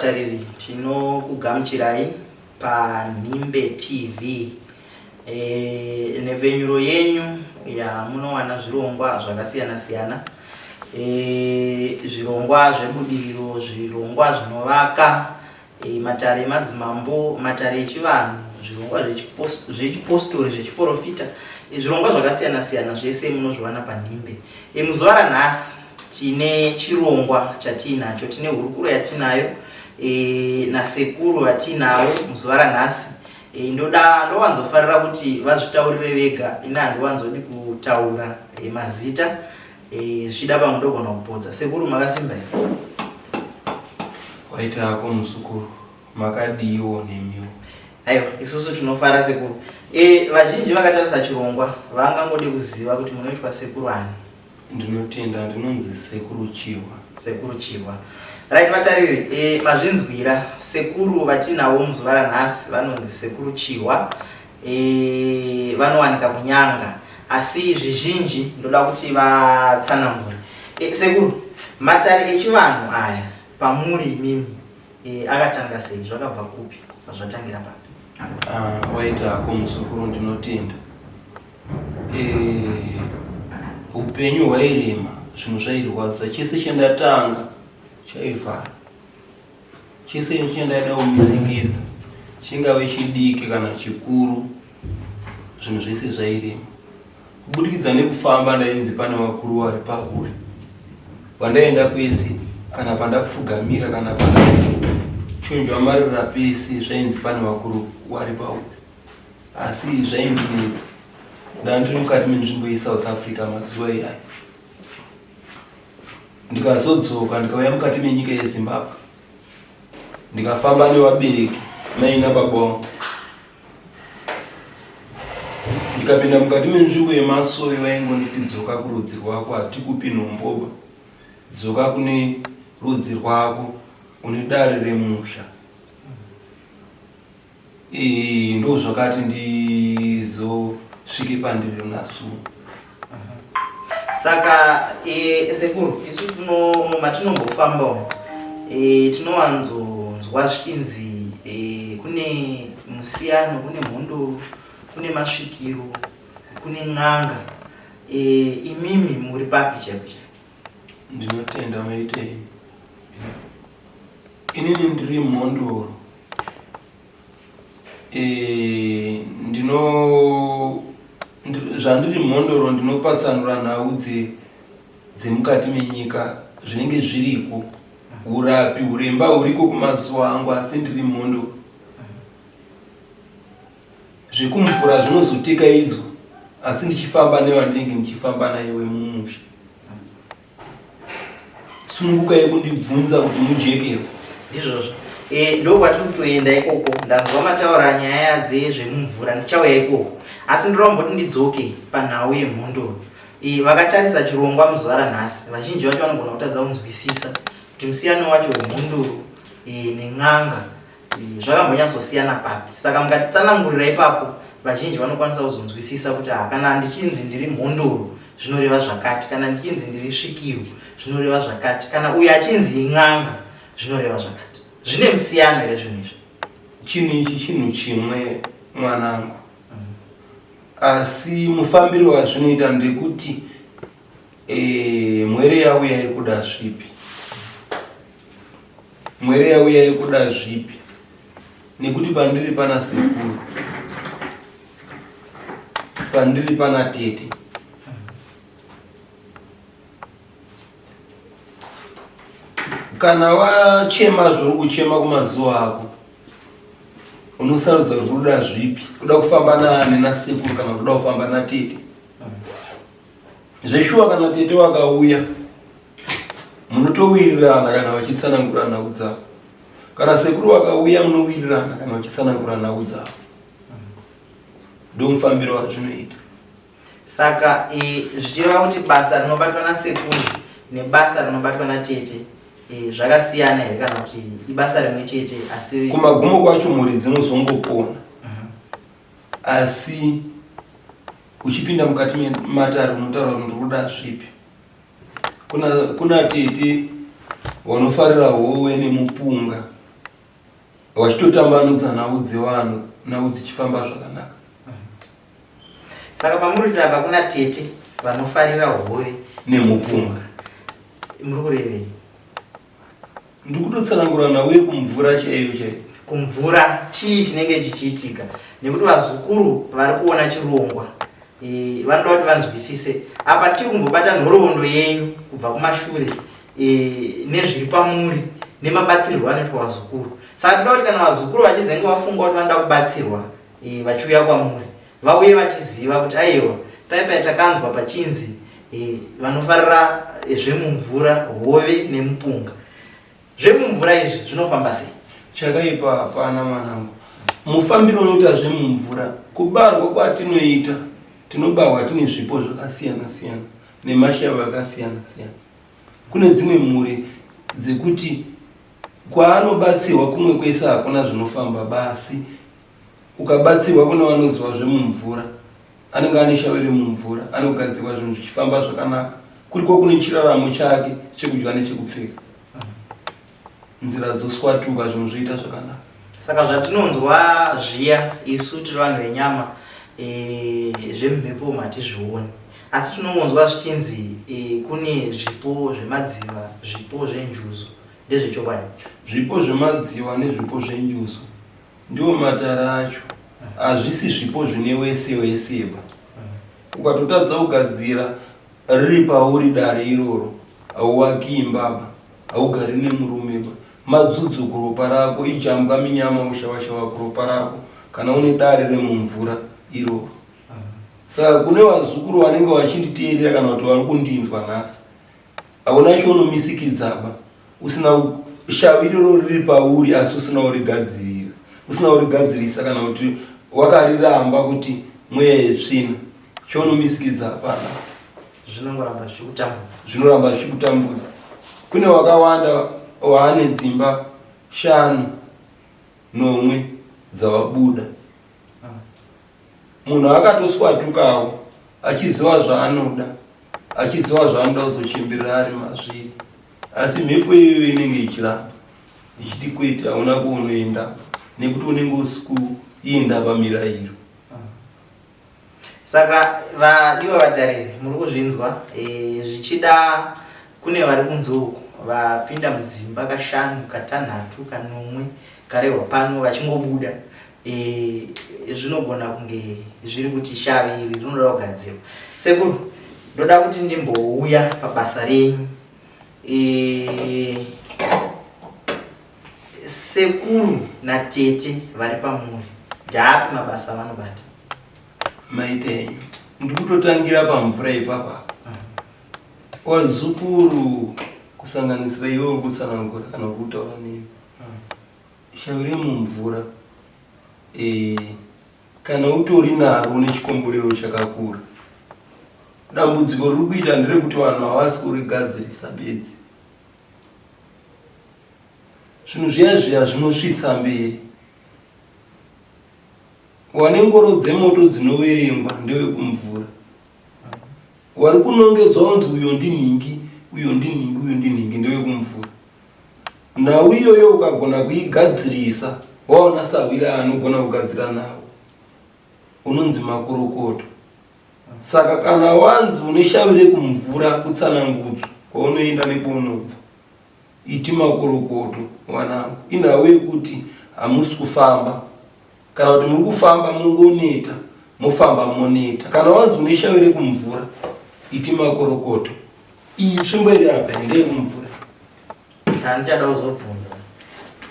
Vatariri, tinokugamuchirai paNhimbe TV e, nhepfenyuro yenyu yamunowana zvirongwa zvakasiyana siyana e, zvirongwa zvebudiriro, zvirongwa zvinovaka e, matare emadzimambo, matare echivanhu, zvirongwa zvechipostori, zvechiporofita, e, zvirongwa zvakasiyana siyana zvese munozviwana paNhimbe. E, muzuva ranhasi tine chirongwa chatiinacho, tine hurukuro yatinayo e, nasekuru vatiinavo muzuva ranhasi. E, ndoda ndowanzofarira kuti vazvitaurire vega, ini handiwanzodi kutaura e, mazita e, zvichida pamwe ndogona kupodza. Sekuru makasimba here? Waita hako muzukuru, makadiiwo nemiwo? Aiwa, isusu tinofara sekuru. E, vazhinji vakatarisa chirongwa vangangode kuziva kuti munoitwa sekuru ani? Ndinotenda, ndinonzi Sekuru Chihwa. Sekuru Chihwa. Right vatariri, e, mazvinzwira sekuru vatinavo muzuva ranhasi vanonzi Sekuru Chihwa. E, vanowanika kuNyanga asi zvizhinji ndoda kuti vatsanangure. E, sekuru, matare echivanhu aya pamuri imimi e, akatanga sei? Zvakabva kupi? Zvatangira papi? Ah, waita hako muzukuru, ndinotenda. E, upenyu hwairema, zvinhu zvairwadza, chese chandatanga chaivhara, chese chandaida kumisingidza chingave chidiki kana chikuru, zvinhu zvese zvairema. Kubudikidza nekufamba ndainzi pane vakuru vari pauri, pandaienda kwese kana pandapfugamira kana pandachunjwa marira pese zvainzi pane vakuru vari pauri, asi zvaindinetsa. Ndandiri mukati menzvimbo yeSouth Africa mazuva iyayo, ndikazodzoka ndikauya mukati menyika yeZimbabwe, ndikafamba nevabereki mai nababa vangu, ndikapinda mukati menzvimbo yemasowe, vaingonditi dzoka kurudzi rwako, hatikupi nhomboba, dzoka kune rudzi rwako, une dare remusha. E, ndo zvakati ndizosvike pandiri nasu. Saka e, sekuru, isu tino matinombofamba umu e, tinowanzonzwa zvichinzi e, kune musiyano, kune mhondoro, kune masvikiro, kune n'anga. E, imimi muri papi chaipo chaipo? Ndinotenda maitei. Inini ndiri mhondoro. E, ndino zvandiri mhondoro ndinopatsanura nhau dzemukati menyika zvinenge zviriko, urapi uremba huriko kumazuva angu, asi ndiri mhondoro. Zvekumvura zvinozotekaidzwa, asi ndichifamba nevandinenge ndichifamba naiwe mumusha. Sunungukai kundibvunza kuti mujekero. Ndizvozvo. E, ndokwatiri kutoenda ikoko. Ndanzwa mataura nyaya dzezvemumvura, ndichauya ikoko, asi ndoda kumboti ndidzoke panhau yemhondoro. E, vakatarisa chirongwa muzuva ranhasi vazhinji vacho vanogona kutadza kunzwisisa kuti musiyano wacho wemhondoro e, nen'anga e, zvakambonyatsosiyana papi. Saka mukatitsanangurira ipapo vazhinji vanokwanisa kuzonzwisisa kuti ha, kana ndichinzi ndiri mhondoro zvinoreva zvakati, kana ndichinzi ndiri svikiro zvinoreva zvakati, kana uyu achinzi in'anga zvinoreva zvakati. Zvine musiyano here zvinhu izvi? Chinhu ichi chinhu chimwe mwanangu, asi mufambiro wazvinoita ndekuti e, mwere yauya iri kuda zvipi, mwere yauya iri kuda zvipi, nekuti pandiri pana sekuru, pandiri pana tete, kana wachema zvauri kuchema kumazuva ako unosarudza kuti unoda zvipi, uda kufamba naani, nasekuru kana kuti uda kufamba natete. Zveshuwa kana tete wakauya munotowirirana kana vachitsanangura nhau dzavo, kana sekuru wakauya munowirirana kana vachitsanangura nhau dzavo. Ndomufambiro wazvinoita. Saka e, zvichireva kuti basa rinobatwa nasekuru nebasa rinobatwa natete e, zvakasiyana here kana kuti ibasa rimwe chete? Asi kumagumo kwacho mhuri dzinozongopona. Asi uchipinda mukati mematare unotaura kuti ndiri kuda zvipi. Kuna tete vanofarira hove nemupunga. Vachitotambanudza nhau dzevanhu, nhau dzichifamba zvakanaka. Saka pamuri kuti apa kuna tete vanofarira hove nemupunga, muri kurevei? Ndikutotsanangura nhau yekumvura chaiyo chaiyo. Kumvura chii chinenge chichiitika? Nekuti vazukuru vari kuona chirongwa e, vanoda kuti vanzwisise. Apa tichiri kumbobata nhoroondo yenyu kubva kumashure e, nezviri pamuri nemabatsirwo anoitwa vazukuru. Saka toda kuti kana vazukuru vachizenge vafunga kuti vanoda kubatsirwa e, vachiuya kwamuri vauye vachiziva kuti aiwa pai pai takanzwa pachinzi e, vanofarira e, zvemumvura hove nemupunga. Zvemumvura izvi zvinofamba sei? Chakaipa hapana mwanangu. Mufambiro unoita zvemumvura kubarwa kwatinoita tinobarwa tine zvipo zvakasiyana siyana nemashavo akasiyana siyana. Kune dzimwe mhuri dzekuti kwaanobatsirwa kumwe kwese hakuna zvinofamba basi Ukabatsirwa kune vanoziva zvemumvura anenge ane shavi remumvura anogadzirwa zvinhu zvichifamba zvakanaka kuriko kune chiraramo chake chekudya nechekupfeka nzira dzoswatuka zvinhu zvoita zvakanaka. Saka zvatinonzwa zviya isu tiri vanhu venyama e, zvemumhepo umu hatizvioni asi tinongonzwa zvichinzi e, kune zvipo zvemadziva zvipo zvenjuzu ndezvechokwadi? Zvipo zvemadziva nezvipo zvenjuzu Ndiwo matare acho. Hazvisi zvipo zvine wese weseba. Ukatotadza kugadzira riri pauri dare iroro hauwaki imbaba, haugari nemurumeba. Madzudzo kuropa rako, ijambwa minyama ushawashawa kuropa rako kana une dare remumvura iroro. Saka kune vazukuru vanenge vachinditeerera kana kuti vari kundinzwa nhasi, Hauna chaunomisikidzaba usina shavi iroro riri pauri asi usina kurigadzirira usina kurigadzirisa kana kuti wakariramba kuti mweya yetsvina chaunomisikidza hapana. Zvinongoramba zvichikutambudza. Zvinoramba zvichikutambudza. Kune wakawanda waane dzimba shanu nomwe dzawabuda. Munhu akatoswatukawo achiziva zvaanoda, achiziva zvaanoda kuzochemberera ari mazviri, asi mhepo iyoyo inenge ichiramba ichiti kwete, hauna kwaunoenda nekuti unenge usi kuenda pamirayiro. Saka vadiwa vatariri muri kuzvinzwa e, zvichida kune vari kunze uku vapinda mudzimba kashanu katanhatu kanomwe karehwa pano vachingobuda e, zvinogona kunge zviri kuti shavi iri rinoda kugadzirwa. Sekuru, ndoda kuti ndimbouya pabasa renyu e, sekuru natete vari pamuri ndaapi mabasa avanobata? Maita henyu, ndikutotangira pamvura ipapa. Wazukuru kusanganisira iwe uri kutsanangura kana uri kutaura neni Shavi remumvura eh, kana utori naro une chikomborero chakakura. Dambudziko riri kuita nderekuti vanhu havasi kurigadzirisa bedzi. Zvinhu zviya zviya zvinosvitsa mberi. Wane ngoro dzemoto dzinoverengwa ndewekumvura. Wari kunongedzwa unzi uyo ndinhingi, uyo ndinhingi, uyo ndinhingi ndewekumvura. Nhau iyoyo ukagona kuigadzirisa waona sahwira anogona kugadzira nhau unonzi makorokoto. Saka kana wanzi une shavi rekumvura kutsanangudzo kwaunoenda nekwaunobva iti makorokoto wanangu. Inhau yekuti hamusi kufamba kana kuti muri kufamba mungoneta mofamba moneta. Kana wanzi une shavi rekumvura iti makorokoto. Iyi tsvimbo iri apa ndeyekumvura. Handichada kuzobvunza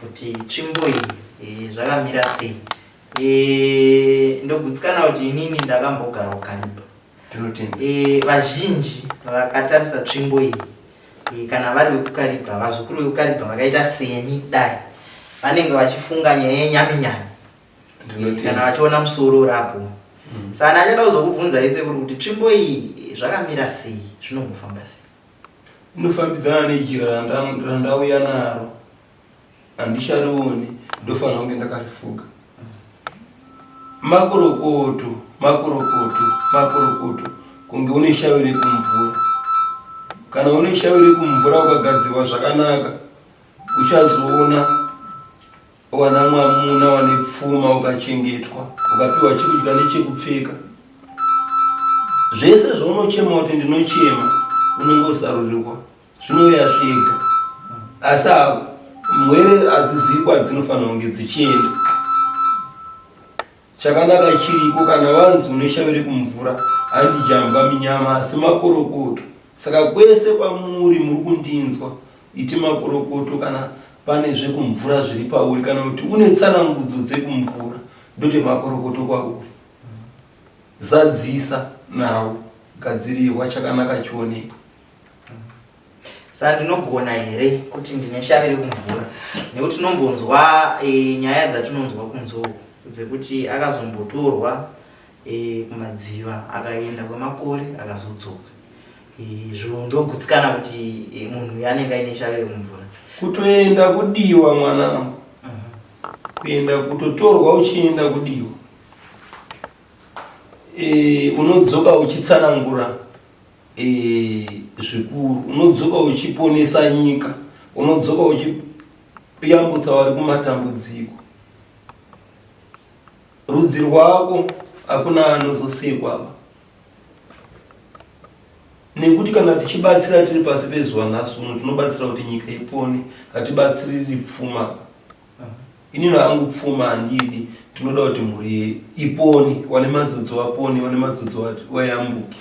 kuti tsvimbo iyi eh, zvakamira sei. Eh, ndogutsikana kuti inini ndakambogara kuKariba. Tinotenda. Eh, vazhinji vakatarisa tsvimbo iyi kana vari vekuKariba, vazukuru vekuKariba vakaita seni kudai vanenge vachifunga nyaya yenyaminyami kana vachiona musoro urapo. Saka ndachada kuzokubvunzai sekuru kuti tsvimbo iyi zvakamira sei, zvinombofamba sei? Inofambidzana nejira randauya naro, handicharioni, ndofanira kunge ndakarifuga. Makorokoto, makorokoto, makorokoto, kunge une shavi rekumvura. Kana une shavi rekumvura ukagadzirwa zvakanaka, uchazoona. Wana mwamuna wane pfuma ukachengetwa ukapiwa chekudya nechekupfeka zvese zvaunochema kuti ndinochema unenge usarurirwa zvinouya zvega asi mhwere hadzizivi kwadzinofanira kunge dzichienda Chakanaka chiriko kana wanzi une shavi rekumvura handijambwa minyama asi makorokoto saka kwese kwamuri muri kundinzwa iti makorokoto kana pane zvekumvura zviri pauri kana kuti une tsanangudzo dzekumvura ndoti makorokoto kwauri zadzisa nhau gadzirirwa chakanaka chioneka Saka ndinogona here kuti ndine shavi rekumvura nekuti tinombonzwa e, nyaya dzatinonzwa kunze uku dzekuti akazombotorwa e, kumadziva akaenda kwemakore akazodzoka e, zvo ndogutsikana kuti e, munhu uyu anenge aine shavi rekumvura. Kutoenda kudiwa mwanangu, kuenda kutotorwa uchienda kudiwa e, unodzoka uchitsanangura e, zvikuru unodzoka uchiponesa nyika unodzoka uchiyambutsa vari kumatambudziko rudzi rwako hakuna anozosekwa nekuti kana tichibatsira tiri pasi pezuva nhasi uno tinobatsira kuti nyika ipone hatibatsiriri pfuma pa inini hangu pfuma handidi tinoda kuti mhuri ipone wane madzodzo wapone wane madzodzo wayambuke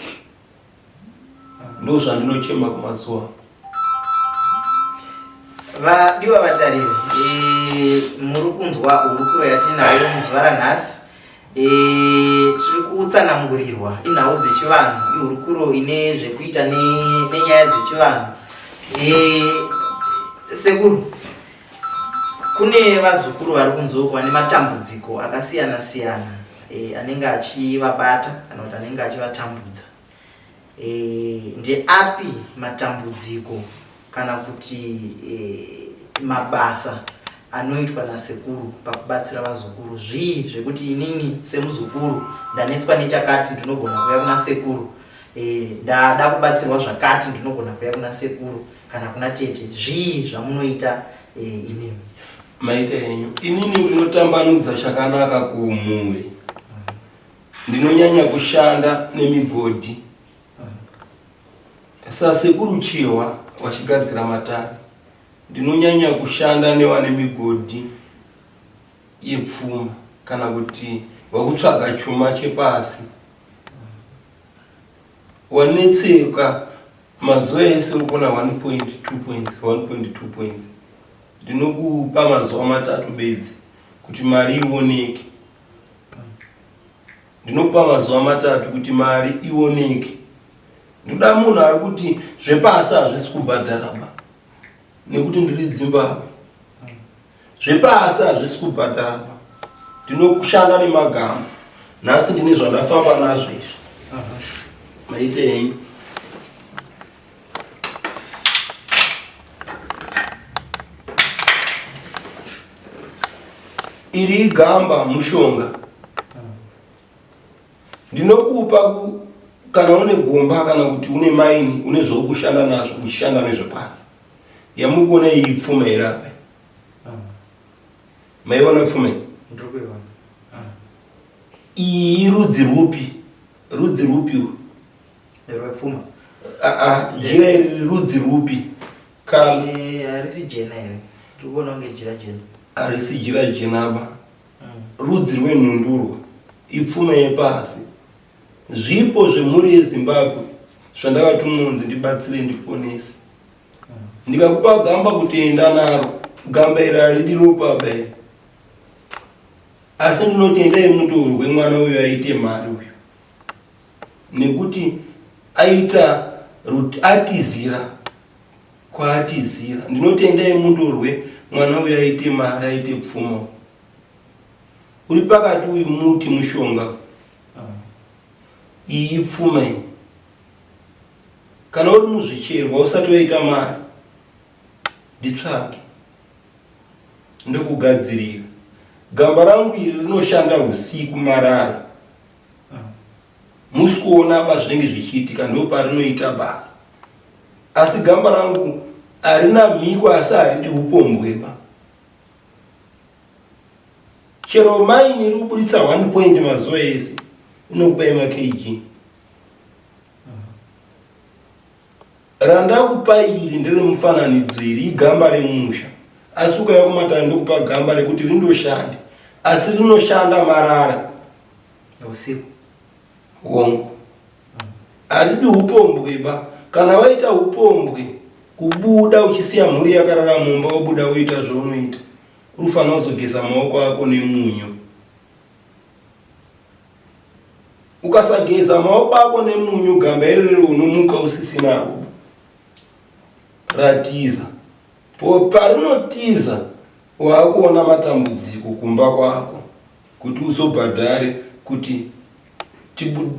ndozvandinochema kumazuva Vadiwa vatariri, e, muri kunzwa hurukuro yatinayo muzuva ranhasi. E, tiri kutsanangurirwa inhau dzechivanhu, ihurukuro ine zvekuita nenyaya dzechivanhu. E, sekuru, kune vazukuru vari kunze uko vane matambudziko akasiyana siyana e, anenge achivabata kana kuti anenge achivatambudza. E, ndeapi matambudziko kana kuti e, mabasa anoitwa nasekuru pakubatsira vazukuru? Zvii zvekuti inini semuzukuru ndanetswa nechakati ndinogona kuuya kuna sekuru, e, ndada kubatsirwa zvakati ndinogona kuuya kuna sekuru kana kuna tete? Zvii zvamunoita e, imimi? Maita henyu. Inini ndinotambanudza chakanaka kumhuri. Ndinonyanya kushanda nemigodhi sasekuru Chihwa vachigadzira matare. Ndinonyanya kushanda nevane migodhi yepfuma kana kuti vakutsvaga chuma chepasi. Wanetseka mazuva ese uri kuona 1.2 points 1.2 points. Ndinokupa mazuva matatu bedzi kuti mari ioneke. Ndinokupa mazuva matatu kuti mari ioneke. Ndoda munhu ari kuti zvepasi hazvisi kubhadhara ba nekuti ndiri Zimbabwe. Zvepasi hazvisi kubhadhara ba. Ndinokushanda nemagamba. Nhasi ndine zvandafamba nazvo izvi. Maite henyu. Iri igamba mushonga. Ndinokupa ku, kana une gomba kana kuti une maini une zvaukushanda nazvo uchishanda nezvepasi. Yamuri kuona iyi pfuma here apa? Maiona pfuma iyi? Iyi rudzi rwupi? Rudzi rwupi urwu? Rwepfuma. Ah ah, jira iri rudzi rwupi? Kana eh, harisi jena here? Tiri kuona kunge jira jena. Harisi jira jena ba. Rudzi rwenhundurwa ipfuma yepasi. Zvipo zvemhuri yeZimbabwe zvandakatumwa kunzi ndibatsire ndiponese. Ndikakupa gamba kuti enda naro, gamba iri haridi ropa ba iri. Asi ndinoti endai mutorwe mwana uyu aite mari uyu. Nekuti aita atizira kwaatizira. Ndinoti endai mundorwe mwana uyu aite mari aite pfuma. Uri pakati uyu muti mushonga. Iyi ipfuma iyi. Kana uri muzvicherwa usati waita mari nditsvage ndokugadzirira. Gamba rangu iri rinoshanda usiku marara. Musi kuona ba zvinenge zvichiitika ndoparinoita basa. Asi gamba rangu harina mhiko asi haridi upombwe ba. Chero maini iri kuburitsa 1 point mazuva ese inokupai makg. Randakupai iri nderemufananidzo iri igamba remusha asi ukauya kumatare ndokupa gamba rekuti rindoshande asi rinoshanda marara usiku. Hongu. Haridi hupombwe ba. Kana waita hupombwe kubuda uchisiya mhuri yakarara mumba wobuda woita zvaunoita unofanira kuzogeza maoko ako nemunyu. Ukasageza maoko ako nemunyu gamba irero unomuka usisina ropa ratiza. Parinotiza waakuona matambudziko kumba kwako kuti uzobhadhare kuti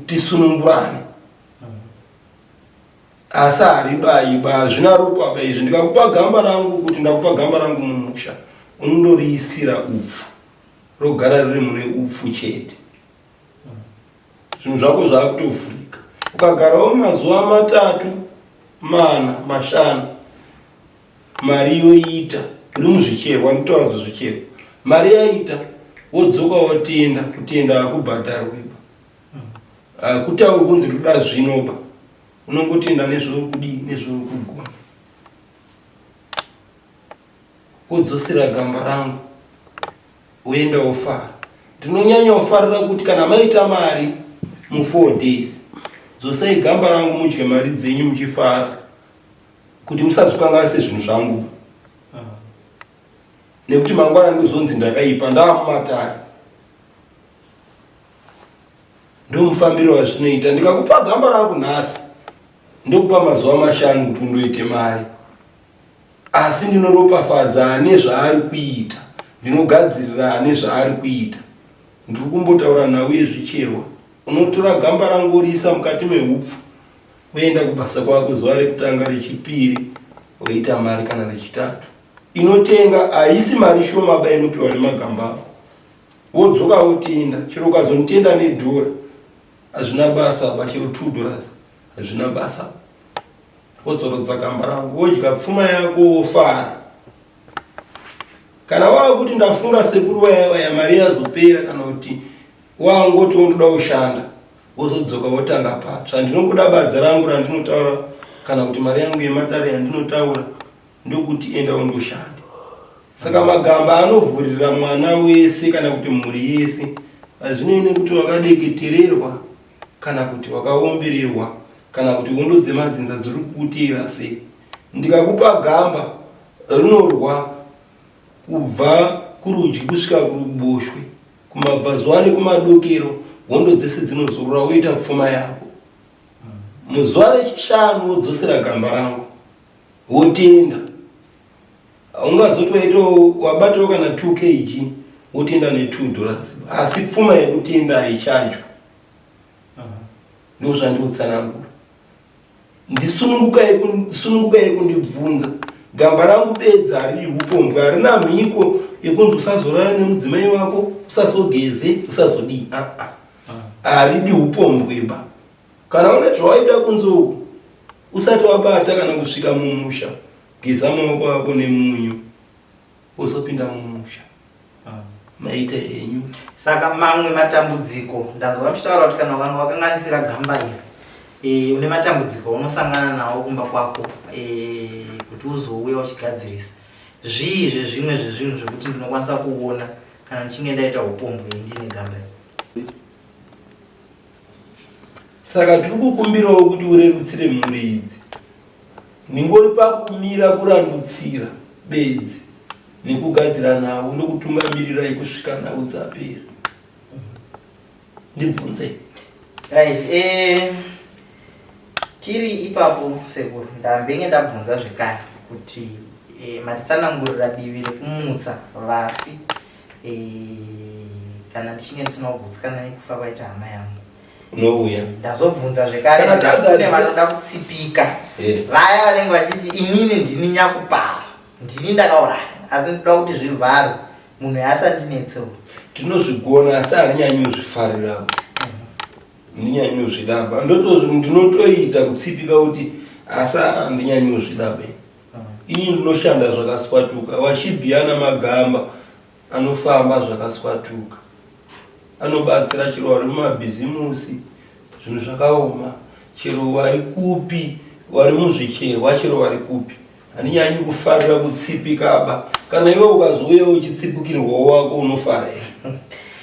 tisunungurane. Asi haribayi ba hazvina ropa ba izvi. Ndikakupa gamba rangu kuti ndakupa gamba rangu mumusha unondoriisira upfu rogara riri mune upfu chete. Zvinhu zvako zvakutovhurika. Ukagarawo mazuva matatu mana mashanu mari yoita uri muzvicherwa nditaura zvezvicherwa mari yaita wodzoka wotenda kutenda hakubhadharwiba hakutauri kunzi ndoda zvinoba unongotenda nezvauri nezvauri kugona wodzosera gamba rangu woenda wofara ndinonyanya kufarira kuti kana maita mari mu 4 days dzosai gamba rangu mudye mari dzenyu muchifara kuti musazokanganise zvinhu zvangu nekuti mangwana ndozonzi ndakaipa ndaamumatare ndomufambiro wazvinoita ndikakupa gamba rangu nhasi ndokupa mazuva mashanu kuti undoite mari Asi ndinoropafadza ane zvaari kuita, ndinogadzirira ane zvaari kuita. Ndiri kumbotaura nhau yezvicherwa. Unotora gamba rangu woriisa mukati mehupfu, woenda kubasa kwako zuva rekutanga, rechipiri woita mari kana rechitatu. Inotenga haisi mari shoma ba inopiwa nemagamba ako. Wodzoka wotenda, chero ukazonitenda nedhora hazvina basa ba, chero 2 dollars hazvina basa. Wodzorodza gamba rangu wodya pfuma yako wofara. Kana wava kuti ndafunga sekuru vaya vaya mari yazopera kana kuti wangoti wondoda kushanda wozodzoka wotanga patsva. Ndinokuda badza rangu randinotaura kana kuti mari yangu yematare yandinotaura ndokuti enda undoshanda. Saka magamba anovhurira mwana wese kana kuti mhuri yese hazvinei nekuti wakadeketererwa kana kuti wakaombererwa kana kuti hondo dzemadzinza dziri kukuteera sei. Ndikakupa gamba rinorwa kubva kurudyi kusvika kuruboshwe, kumabvazuva nekumadokero, hondo dzese dzinozorora woita pfuma yako. Muzuva rechishanu wodzosera gamba rangu wotenda. Haungazoti waitawo wabatawo kana 2 kg wotenda ne 2 dollars asi pfuma yekutenda haichajwe. Ndozvandinotsanangura. Ndisunungukai kundibvunza. Gamba rangu bedzi haridi hupombwe, harina mhiko yekunzi usazorara nemudzimai wako, usazogeze, usazodii. Ah, ah. Haridi hupombwe ba. Kana une zvawaita kunze uku usati wabata kana kusvika mumusha, geza maoko ako nemunyu wozopinda mumusha. Maita henyu. Saka mamwe matambudziko ndanzwa muchitaura kuti kana ukanga wakanganisira gamba iri e, une matambudziko aunosangana nawo kumba kwako e, kuti uzouya uchigadzirisa zvii zvezvimwe zvezvinhu zvekuti ndinokwanisa kuona kana ndichinge ndaita upombwe ndine gamba iri? Saka tiri kukumbirawo kuti urerutsire mhuri idzi. Ndingori pakumira kurandutsira bedzi nekugadzira nhau ndokutungamirirai kusvika nhau dzapera. Ndibvunzei. Right, eh, tiri ipapo sekuru ndambenge ndabvunza zvekare kuti eh, matitsanangurira divi rekumutsa vafi eh, kana ndichinge ndisina kugutsikana nekufa kwaita hama yangu unouya ndazobvunza zvekare kune vanoda kutsipika eh. vaya vanenge vachiti inini ndini nyakupara ndini ndakauraya asi ndoda kuti zvivharwe munhu yaasandinetsewo tinozvigona asi handinyanyi kuzvifarira ndinyanyi kuzvidaba ndinotoita kutsipika kuti asi handinyanyi kuzvidaba ini ndinoshanda zvakaswatuka wachibhiyana magamba. Anofamba zvakaswatuka. Anobatsira chero vari mumabhizimusi, zvinhu zvakaoma, chero vari kupi, vari muzvicherwa, chero vari kupi. Handinyanyi kufarira kutsipikaba. Kana iwe ukazouya uchitsipikirwawo wako unofara here?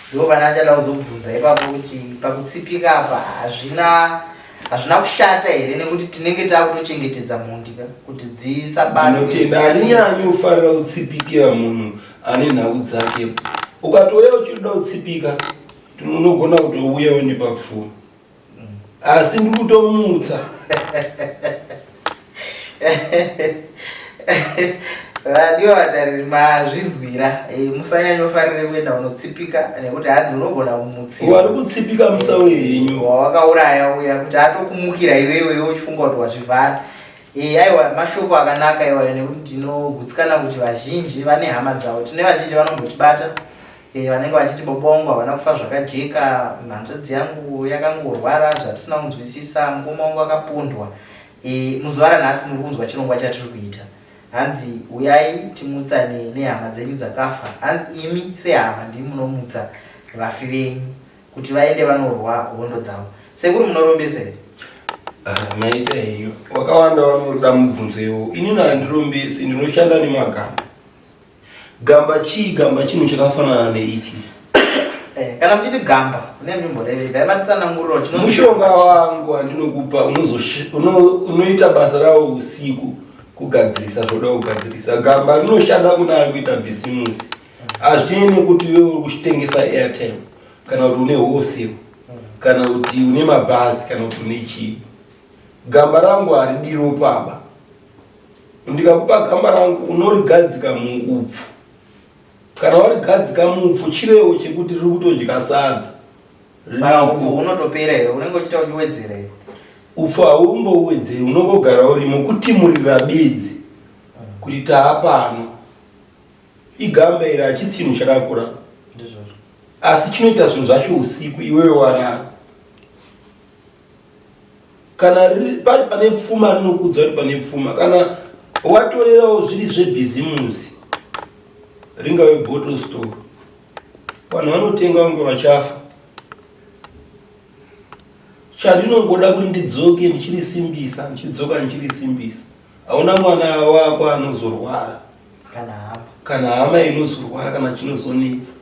Ndipo pana ndichada kuzobvunza ipapo kuti pakutsipika apa hazvina hazvina kushata here nekuti tinenge takutochengetedza mhondi ka kuti dzisabatwe. Ndinotenda, handinyanyi kufarira kutsipikira munhu ane nhau dzake. Ukatouya uchida kutsipika unogona kutouya wondipa pfuma. Asi ndiri kutomutsa. Vadiwa vatariri mazvinzwira, musanyanyofarire kuenda unotsipika nekuti hanzi unogona kumutsiwa. Wari kutsipika musauye henyu. Wawakauraya uya kuti atokumukira iwewe iwe uchifunga kuti wazvivhara. Aiwa mashoko akanaka iwayo nekuti ndinogutsikana kuti vazhinji vane hama dzavo. Tine vazhinji vanombotibata vanenge vachiti baba vangu havana kufa zvakajeka, hanzvadzi yangu yakangorwara zvatisina kunzwisisa, mukoma wangu akapondwa. Muzuva ranhasi muri kunzwa chirongwa chatiri kuita. Hanzi uyai timutsane nehama dzenyu dzakafa. Hanzi imi sehama ndimi munomutsa vafi venyu kuti vaende vanorwa hondo dzavo. Sekuru munorombesa here? Maita henyu. Wakawanda vanoda mubvunzo iwowo. Inini handirombesi, ndinoshanda nemagamba. Gamba chii? Gamba chinhu chakafanana neichi. Kana muchiti gamba, mune mimborevei? Dai matitsanangurirawo chino Mushonga wangu wandinokupa unoita basa rawo usiku kugadzirisa zvoda kugadzirisa. Gamba rinoshanda kuna ari kuita bhizimusi. Hazvinei nekuti iwe uri kuchitengesa airtime kana kuti une wholesale kana kuti une mabhazi kana kuti une chii. Gamba rangu haridi ropaba. Ndikakupa gamba rangu unorigadzika muupfu. Kana warigadzika muupfu chirevo chekuti riri kutodya sadza. Saka upfu hunotopera here? Unenge uchiita uchiwedzera here? Upfu haumbowedzeri, unongogara urimo kutimurira bedzi kuti taapano. Igamba iri hachisi chinhu chakakura. Ndizvozvo. Asi chinoita zvinhu zvacho usiku iwewe warara. Kana pari pane pfuma rinokudza kuti pane pfuma. Kana watorerawo zviri zvebhizimusi ringave bottle store, vanhu vanotenga vange vachafa. Chandinongoda kuti ndidzoke ndichirisimbisa, ndichidzoka ndichirisimbisa. Hauna mwana wako anozorwara kana hama, kana hama inozorwara kana chinozonetsa.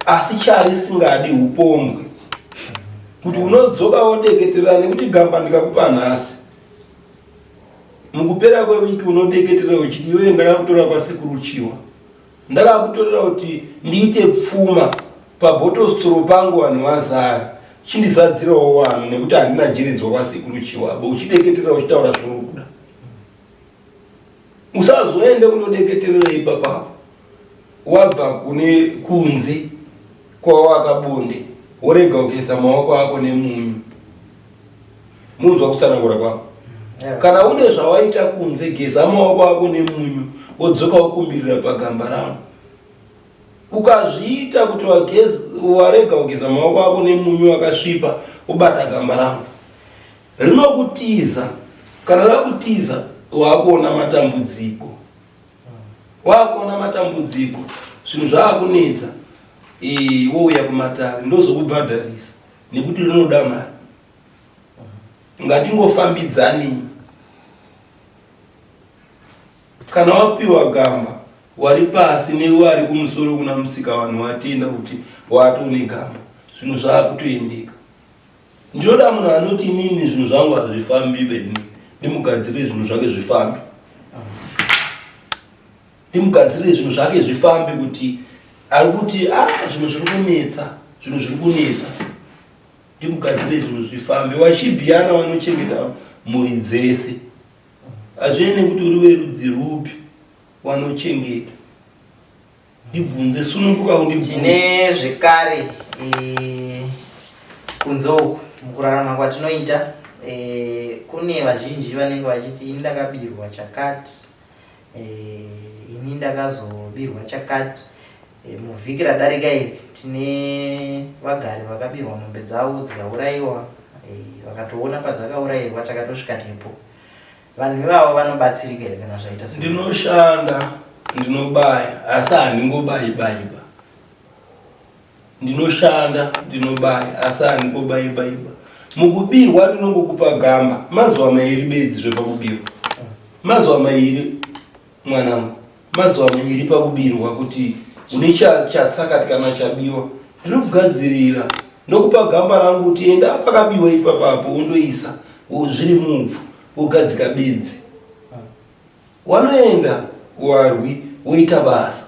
Asi charisingadi upombwe kuti unodzoka wodeketera nekuti gamba ndikakupa nhasi mukupera kwewiki unodeketera uchiti iwewe ndakakutora kwasekuru Chiwa, ndakakutorera kuti ndiite pfuma pabhotostoro pangu vanhu vazara, chindizadzirawo vanhu nekuti handina jiridzwa kwasekuru Chiwa abo, uchideketera uchitaura zvauri kuda. Usazoende kundodeketerera ipapapo wabva kune kunze kwawakabonde worega kugeza maoko ako nemunyu. Munzwa kutsanangura kwangu? Kana une zvawaita kunze, geza maoko ako nemunyu wodzoka wokumbirira pagamba rangu. Ukazviita kuti warega kugeza maoko ako nemunyu wakasvipa wobata gamba rangu, rinokutiza. Kana rakutiza wakuona matambudziko, wakuona matambudziko, zvinhu zvaakunetsa, wouya kumatare ndozokubhadharisa nekuti rinoda mari. Ngatingofambidzani. Kana wapiwa gamba wari pasi newari kumusoro kuna musika vanhu watenda kuti watone gamba, zvinhu zvaakutoendeka. Ndinoda munhu anoti inini zvinhu zvangu hazvifambi beni, ndimugadzirire zvinhu zvake zvifambe. Ndimugadzirire zvinhu zvake zvifambe kuti ari kuti zvinhu zviri kunetsa, zvinhu zviri kunetsa. Ndimugadzirire zvinhu zvifambe. Wachibhiyana vanochengeta mhuri dzese. Hazvinei nekuti uri werudzi rwupi, wanochengeta. Ndibvunze, sununguka undibvunze. Tine zvekare kunze uku mukurarama kwatinoita, kune vazhinji vanenge vachiti ini ndakabirwa chakati, ini ndakazobirwa chakati. Muvhiki radarika iri tine vagari vakabirwa mombe dzavo dzikaurayiwa, vakatoona padzakaurayirwa, takatosvika nepo. Vanhu ivavo vanobatsirika here kana zvaita se? Ndinoshanda. Ndinobaya asi handingobayi bayiba. Ndinoshanda ndinobaya asi handingobayi bayiba. Mukubirwa ndinongokupa gamba mazuva mairi bedzi zvepakubirwa. Mazuva mairi mwanangu, mazuva mairi pakubirwa kuti une chatsakati kana chabiwa ndinokugadzirira ndokupa gamba rangu kuti enda pakabiwa ipapapo undoisa zviri mupfu wogadzika bedzi. Wanoenda warwi woita basa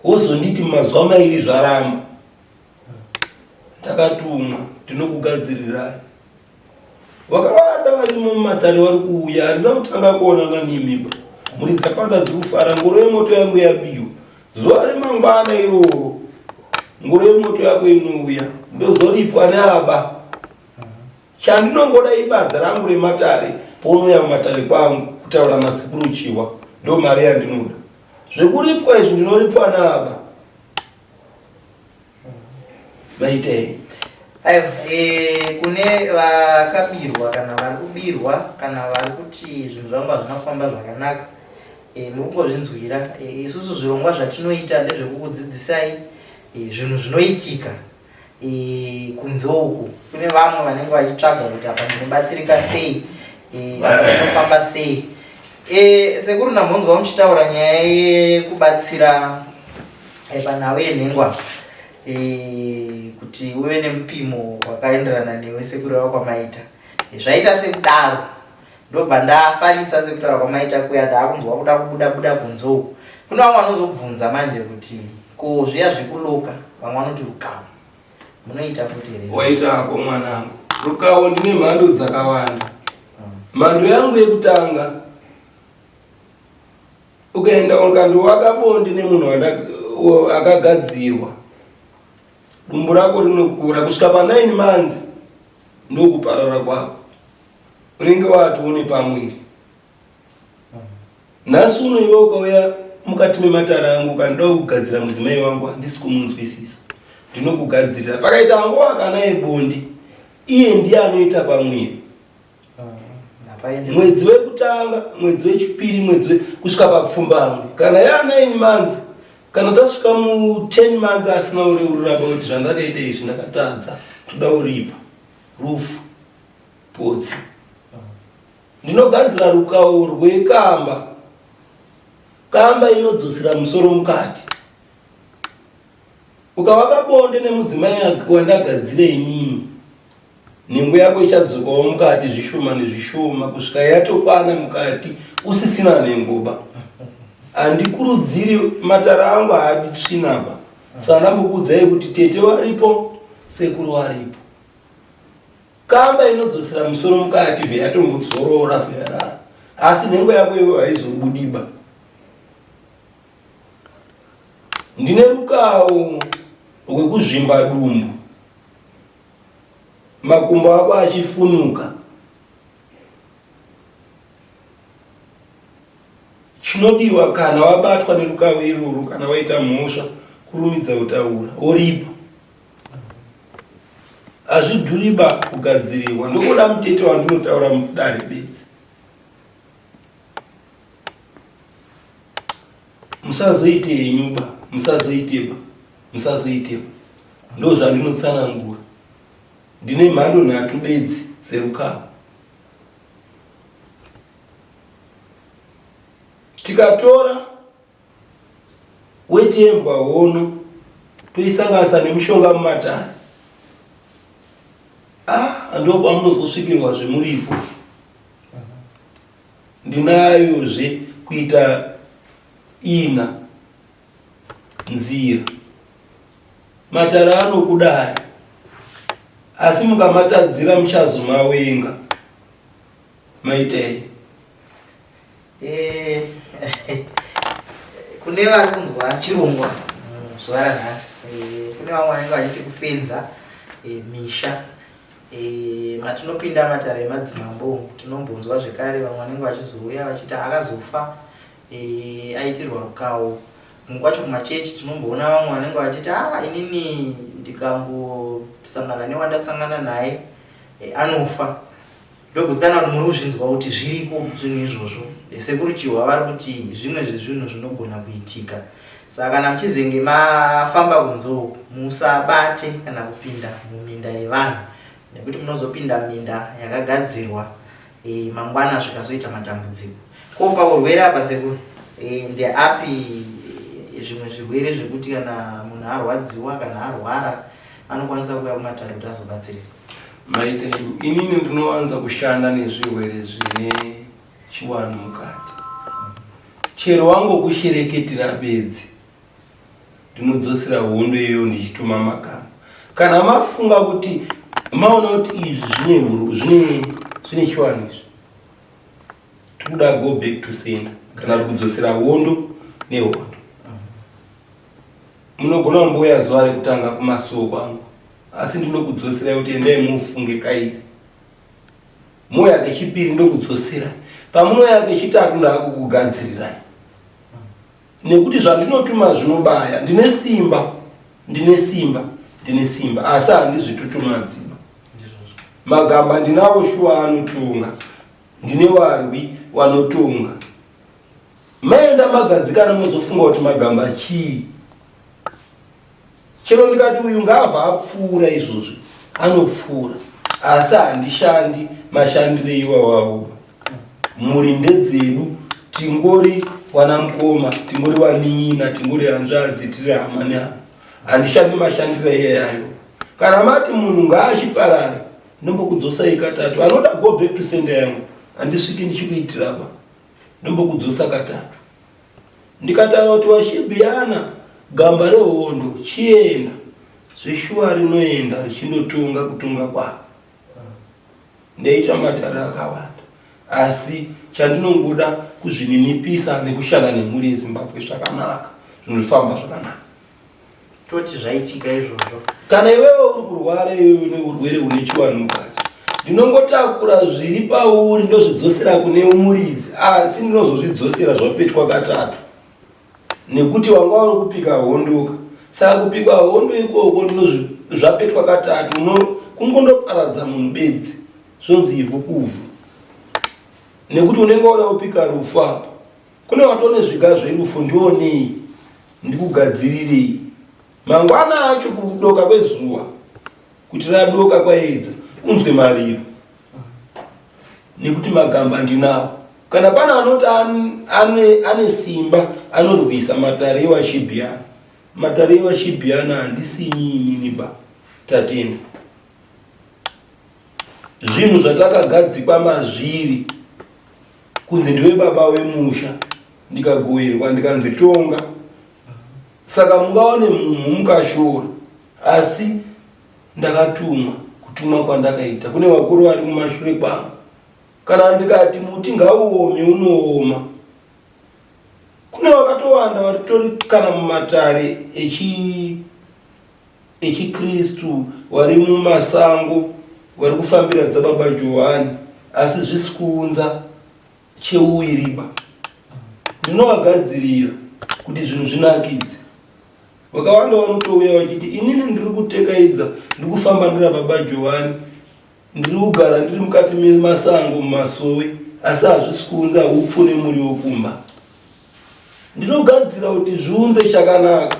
wozonditi mumazuva mairi zvaramba ndakatumwa ndinokugadzirirai vakawanda varimo mumatare vari kuuya handina kutanga kuonana nimiba mhuri dzakawanda dziri kufara ngoro yemoto yangu yabiwa zuva remangwana iroro ngoro yemoto yako inouya ndozoripwa neaba Chandinongoda ibadza rangu rematare pounouya kumatare kwangu kutaura nasekuru Chihwa ndo mari yandinoda. Zvekuripwa izvi ndinoripwa naaba. Maitei? Aiwa, e, kune vakabirwa kana vari kubirwa kana vari kuti zvinhu zvangu hazvina kufamba zvakanaka e, muri kungozvinzwira e, isusu zvirongwa zvatinoita ndezvekukudzidzisai e, zvinhu zvinoitika e, kunze uku kune vamwe vanenge vachitsvaga kuti apa ndinobatsirika sei e, apa ndinofamba sei e, sekuru ndambonzwa muchitaura nyaya yekubatsira e, panhau yenhengwa e, kuti uve nemupimo wakaenderana newe sekureva kwamaita e, zvaita sekudaro Ndobva ndafarisa sekutaura kwamaita kuya ndaakunzwa kuda kubuda buda kunze uku. Kune vamwe vanozobvunza manje kuti ko zviya zvekuloka vamwe vanoti rukawo munoita futi here? Waita hako mwanangu. Rukawo ndine mhando dzakawanda. Mhando yangu yekutanga ukaenda ukandowaka bonde nemunhu akagadzirwa dumbu rako rinokura kusvika pa 9 months ndokuparara kwako. unenge watoone pamwiri nhasi uno iwe ukauya mukati mematare angu ukandida kugadzira mudzimai wangu handisi kumunzwisisa ndinokugadzirira pakaita nguva kana yebonde iye ndiye anoita pamwiri mwedzi wekutanga mwedzi wechipiri mwedzi kusvika papfumbamwe kana yaanaini manzi kana tasvika mu 10 months asina ureurura kuti zvandakaita izvi ndakatadza toda uripa rufu Potsi. Ndinogadzira rukawo rwekamba. Kamba inodzosera musoro mukati. Ukavaka bonde nemudzimai wandagadzira inini, nhengo yako ichadzokawo mukati zvishoma nezvishoma kusvika yatokwana mukati usisina nhengoba. Handikurudziri matara angu haadi tsvinaba. Saka ndambokuudzai kuti tete varipo, sekuru varipo. Kamba inodzosera musoro mukati vheyatombozorora vheyarara asi nhengo yako iwe haizobudiba. Ndine rukawo rwekuzvimba dumbu makumbo ako achifunuka. Chinodiwa kana wabatwa nerukawo iroro kana waita mhosva kurumidza kutaura woripa. Hazvidhuriba kugadzirirwa ndokuda mutete wandinotaura mudare bedzi. Musazoite henyuba, musazoiteba, musazoiteba. Ndozvandinotsanangura. Ndine mhando nhatu bedzi dzerukawo. Tikatora Weti yembwa hono toisanganisa nemushonga mumatare. Ah, ndopamunozosvikirwa zvemuripo. Ndinayozve kuita ina nzira. Matare anokudai asi mukamatadzira muchazomawenga. Maitei? Eh, kune vari kunzwa chirongwa zuva ranhasi eh, kune vamwe vanenge vachiti kufenza eh, misha matinopinda matare emadzimambo tinombonzwa zvekare vamwe vanenge vachizouya vachiti akazofa aitirwa rukawo kumwe kwacho kumachechi tinomboona vamwe vanenge vachiti a ah, inini ndikangosangana newandasangana naye anofa. Ndogutsikana kuti muri kuzvinzwa kuti zviriko zvinhu izvozvo. Sekuru Chihwa vari kuti zvimwe zvezvinhu zvinogona kuitika. Saka kana muchizenge mafamba kunze uku musabate kana kupinda muminda yevanhu nekuti munozopinda minda yakagadzirwa e, mangwana zvikazoita matambudziko. Ko paurwere apa sekuru e, ndeapi e, zvimwe zvirwere zvekuti kana munhu arwadziwa kana arwara anokwanisa kuuya kumatare kuti azobatsirika? Maita henyu. Inini ndinowanza kushanda nezvirwere zvine chiwanhu mukati. Chero wangokushereketera bedzi, ndinodzosera hondo iyoyo ndichituma magamba. Kana mafunga kuti maona kuti izvi zvine zvine zvine chiwanhu izvi, tikuda go back to sender kana kudzosera hondo nehondo. Munogona kumbouya zuva rekutanga kumasuo kwangu asi ndinokudzoserai kuti endai mufunge kairi mouya kechipiri ndokudzosera pamunouya kechitatu ndaakukugadzirirai nekuti zvandinotuma zvinobaya ndine simba ndine simba ndine simba asi handizvitutumadziba magamba ndinawo shuwa anotonga ndine warwi wanotonga maenda magadzikana mozofunga kuti magamba chii Chero ndikati uyu ngaabva apfuura izvozvi anopfuura asi handishandi mashandire iwawawo. Mhuri ndedzedu tingori wana mukoma tingori wanin'ina tingori hanzvadzi tiri hama nehama. Handishandi mashandire iyayayo. Kana mati munhu ngaachiparare ndombokudzosai katatu anoda go back to sender yangu handisviki ndichikuitiraba ndombokudzosa katatu. Ndikataura kuti washibhiyana gamba rehondo chienda zveshuwa rinoenda richindotonga kutonga kwaro. Ndaita matare akawanda asi chandinongoda kuzvininipisa nekushanda nemhuri yeZimbabwe zvakanaka zvinhu zvifamba zvakanaka. Toti zvaitika izvozvo. Kana iwewe uri kurwara iwewe une urwere hune chiwanhu mukati, ndinongotakura zviri pauri ndozvidzosera kune muridzi, asi ndinozozvidzosera zvapetwa katatu nekuti wanga uri kupika hondoka. Saka kupika hondo ikoko zvapetwa katatu kungondoparadza munhu bedzi, zvonzi ivhu kuvhu nekuti unenge wada kupika rufu apa. Kune watone zviga zverufu ndionei ndikugadzirirei mangwana acho kudoka kwezuva kuti radoka kwaedza unzwe mariro nekuti magamba ndinawo kana pane anoti ane, ane simba anorwisa matare ewashibhiana matare ewashibhiana handisinyi inini ba tatenda zvinhu zvatakagadzikwa mazviri kunzi ndiwe baba wemusha ndikagoverwa ndikanzi tonga saka mungaone mumhu mukashora asi ndakatumwa kutumwa kwandakaita kune vakuru vari kumashure kwangu kana ndikati muti ngauome unooma kune vakatowanda varitori kana mumatare echi echiKristu vari mumasango vari kufambira dzababa Johani asi zvisi kuunza cheuwiriba. Ndinovagadzirira kuti zvinhu zvinakidze. Vakawanda vanotouya vachiti inini ndiri kutekaidza ndiri kufamba ndira baba Johani ndiri kugara ndiri mukati memasango mumasowe asi hazvisi kuunza hupfu nemuriwo kumba. Ndinogadzira kuti zviunze chakanaka.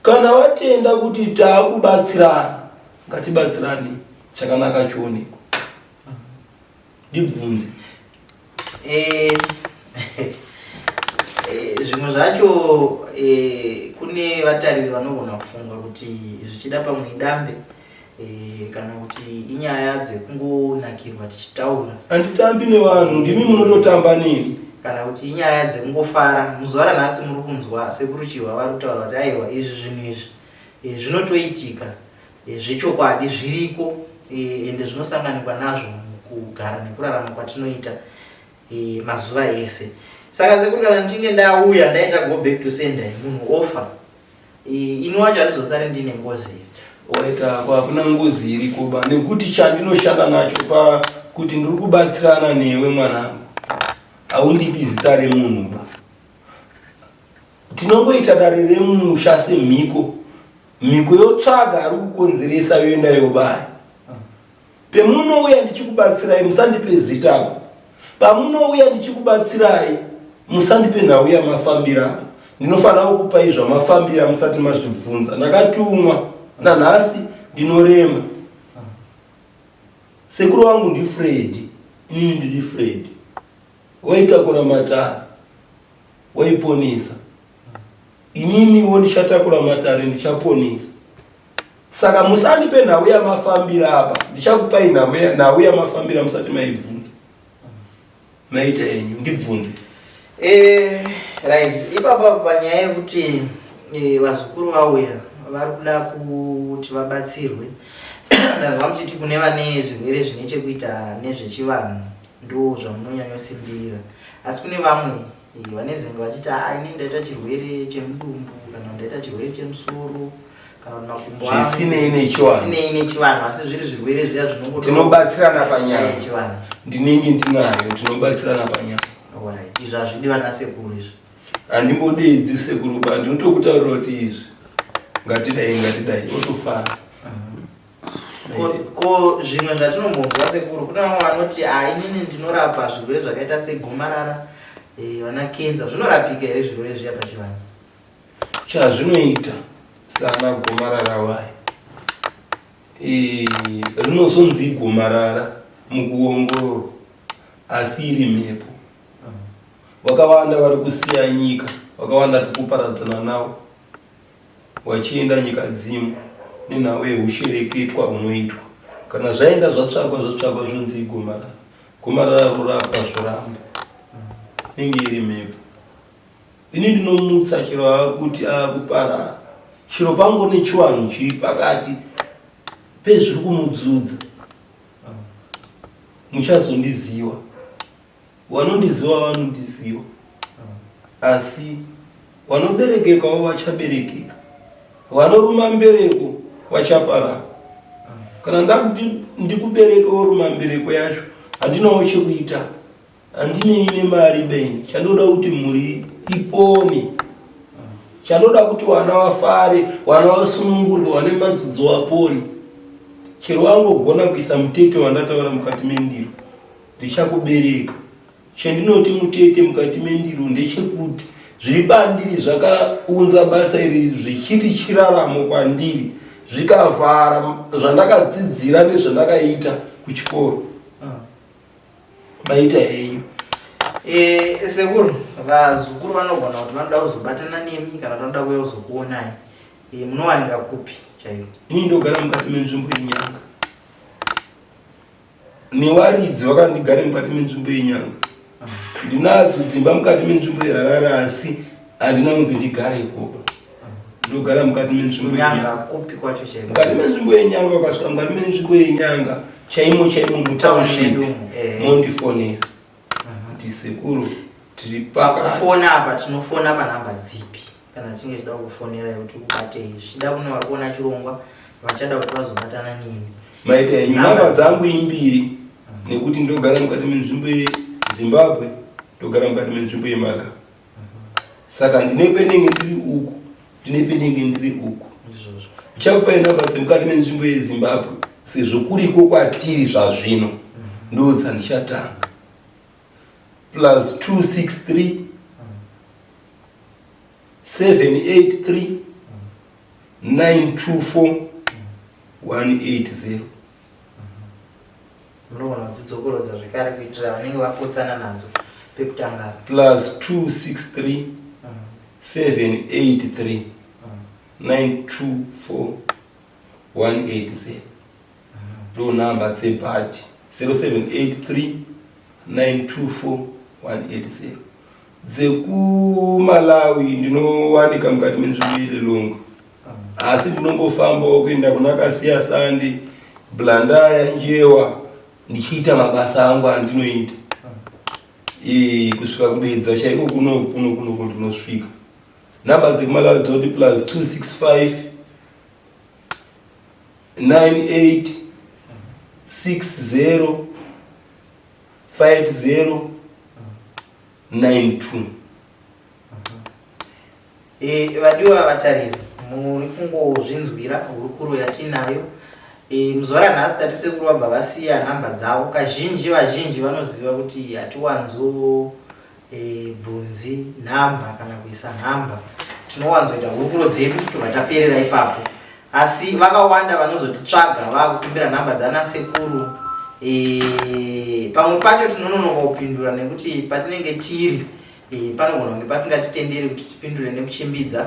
Kana watenda kuti taakubatsirana, ngatibatsirane chakanaka chionekwa. Ndibvunze. Eh, eh, zvimwe zvacho eh, kune vatariri vanogona kufunga kuti zvichida pamwe idambe Eh, kana kuti inyaya dzekungonakirwa tichitaura. Handitambi nevanhu, ndimi munototamba neni. Kana kuti inyaya dzekungofara. Muzuva ranhasi muri kunzwa Sekuru Chihwa vari kutaura kuti aiwa izvi zvinhu izvi eh, zvinotoitika eh, zvechokwadi zviriko ende zvinosanganikwa nazvo mukugara nekurarama kwatinoita mazuva ese. Saka sekuru kana ndichinge ndauya ndaita go back to sender munhu ofa Ini wacho handizosari ndine ngozi here? Waita hako, hakuna ngozi iriko ba nekuti chandinoshanda nacho pa kuti ndiri kubatsirana newe mwanangu, haundipi zita remunhu ba. Tinongoita dare remusha semhiko, mhiko yotsvaga ari kukonzeresa yoenda yobaya. Pemunouya ndichikubatsirai musandipe zita apa. Pamunouya ndichikubatsirai musandipe nhau yamafambira apa. Ndinofanira kukupai zvamafambira musati mazvibvunza. Ndakatumwa nanhasi ndinorema. Sekuru vangu ndiFred, inini ndiri Fred. Waitakura matare, waiponesa. Ininiwo ndichatakura matare ndichaponesa. Saka musandipe nhau yamafambira apa, ndichakupai nhau yamafambira musati maibvunza. Maita henyu, ndibvunze. Eh, right ipapa panyaya yekuti eh, vazukuru vauya vari kuda kuti vabatsirwe ndanzwa muchiti kune vane zvirwere zvine chekuita nezvechivanhu ndo zvamunonyanyosimbirira asi kune vamwe eh, vanezenge vachiti haa ini ndaita chirwere chemudumbu kana ndaita chirwere chemusoro kana kuti makumbo zvisinei nechivanhu zvisinei nechivanhu asi zviri zvirwere zviya zvinongo tinobatsirana panyama yechivanhu ndinenge ndinayo tinobatsirana panyama alright izvi hazvidi vana sekuru izvi handimbodedzi sekuru ba ndinotokutaurira kuti izvi ngatidai ngatidai otofara ko zvimwe zvatinombonzwa sekuru kune vamwe vanoti ah inini ndinorapa zvirwere zvakaita segomarara eh, vana kenza zvinorapika here zvirwere zviya pachivanhu Chazvinoita sana gomarara waya e, rinozonzi gomarara mukuongororwa asi iri mhepo. Vakawanda vari kusiya nyika, vakawanda tiri kuparadzana navo vachienda nyika dzimu nenhau yehushereketwa hunoitwa. Kana zvaenda zvatsvagwa zvatsvagwa zvonzi igomarara, gomarara rorapwa zvoramba, inenge iri mhepo. Ini ndinomutsa chero akuti akuparara chero pangu nechiwanhu chiri pakati pezviri kumudzudza muchazondiziwa wanondiziwa vanondiziwa asi wanoberekekawo vachaberekeka vanoruma mbereko vachaparara kana ndakuti ndikubereke woruma mbereko yacho handinawo chekuita Handinei nemari beni, chandoda kuti mhuri ipone, chandoda kuti vana vafare, vana vasunungurwe, vane madzudzo vapone. Chero wangogona kuisa mutete wandataura mukati mendiro, ndichakubereka. Chendinoti mutete mukati mendiro ndechekuti zviri pandiri zvakaunza basa iri zvichiti chiraramo kwandiri, zvikavhara zvandakadzidzira nezvandakaita kuchikoro. Maita henyu. Eh, sekuru vazukuru vanogona kuti vanoda kuzobatana nemi kana vanoda kuuya kuzokuonai e, munowanika kupi chaiko? Ini ndogara mukati menzvimbo yenyanga newaridzi vakandigare mukati menzvimbo yenyanga ndinadzo dzimba mukati menzvimbo yeharare asi handina kunzi ndigare ikoko ndogara mukati menzvimbo yenyanga kupi kwacho chaiko mukati menzvimbo yenyanga ukasvika mukati menzvimbo yenyanga chaimo chaimo mutownship eh. mondifonera kuti sekuru tiri pakufona apa tinofona panhamba dzipi kana tichinge tichida kufonera kuti kubatei zvichida kune vari kuona chirongwa vachada kuti vazobatana nemi maita henyu nhamba dzangu imbiri nekuti ndogara mukati menzvimbo yezimbabwe ndogara mukati menzvimbo yemalawi saka ndine pendenge ndiri uku ndine pendenge ndiri uku ndichakupai nhamba dzemukati menzvimbo yezimbabwe sezvo kuriko kwatiri zvazvino ndodzandichatanga plus 263 783 924 180 Munogona kudzidzokorodza zvekare kuitira vanenge vapotsana nadzo pekutanga. Plus 263 783 924 180 ndo nhamba dzebhadhi 0783 924 180 dzekuMalawi ndinowanika mukati menzvimbo yeLilongwe asi ndinongofambawo kuenda kuna Kasiya Sandi Blandaya Njewa ndichiita mabasa angu andinoita e, kusvika kudedza chaiko kuno kuno kuno ndinosvika nhamba dzekuMalawi dzoti plus 265 98 60 50 92 E, vadiwa vatariri muri kungozvinzwira hurukuro yatinayo. E, muzuva ranhasi tati sekuru vabva vasiya nhamba dzavo. Kazhinji vazhinji vanoziva kuti hatiwanzo e, bvunzi nhamba kana kuisa nhamba. Tinowanzoita hurukuro dzedu tobva taperera ipapo. Asi vakawanda vanozotitsvaga vakukumbira nhamba dzana sekuru. E, pamwe pacho tinononoka kupindura nekuti patinenge tiri e, panogona kunge pasingatitenderi kuti tipindure nekuchimbidza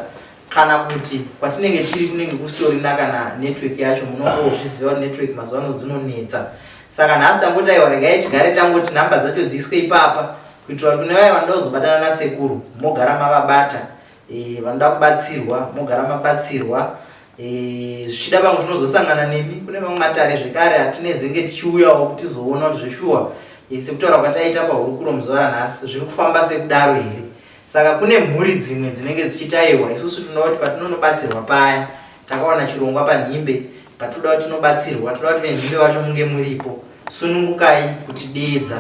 kana kuti kwatinenge tiri kunenge kusitorina kana network yacho munongozviziva kuti network mazuva ano dzinonetsa saka nhasi tangoti aiwa regai tigare tangoti nhamba dzacho dziiswe ipapa kuitira kuti kune vaya vanoda kuzobatana nasekuru mogara mavabata e, vanoda kubatsirwa mogara mabatsirwa e, zvichida vamwe tinozosangana nemi kune mamwe matare zvekare atinezenge tichiuyawo kuti tizoona kuti zveshuwa e, sekutaura kwataita pahurukuro muzuva ranhasi zviri kufamba sekudaro here saka kune mhuri dzimwe dzinenge dzichiti aiwa isusu tinoda kuti patinonobatsirwa paya takawana chirongwa panhimbe patinoda kuti tinobatsirwa toda kuti venhimbe vacho munge muripo sunungukai kutideedza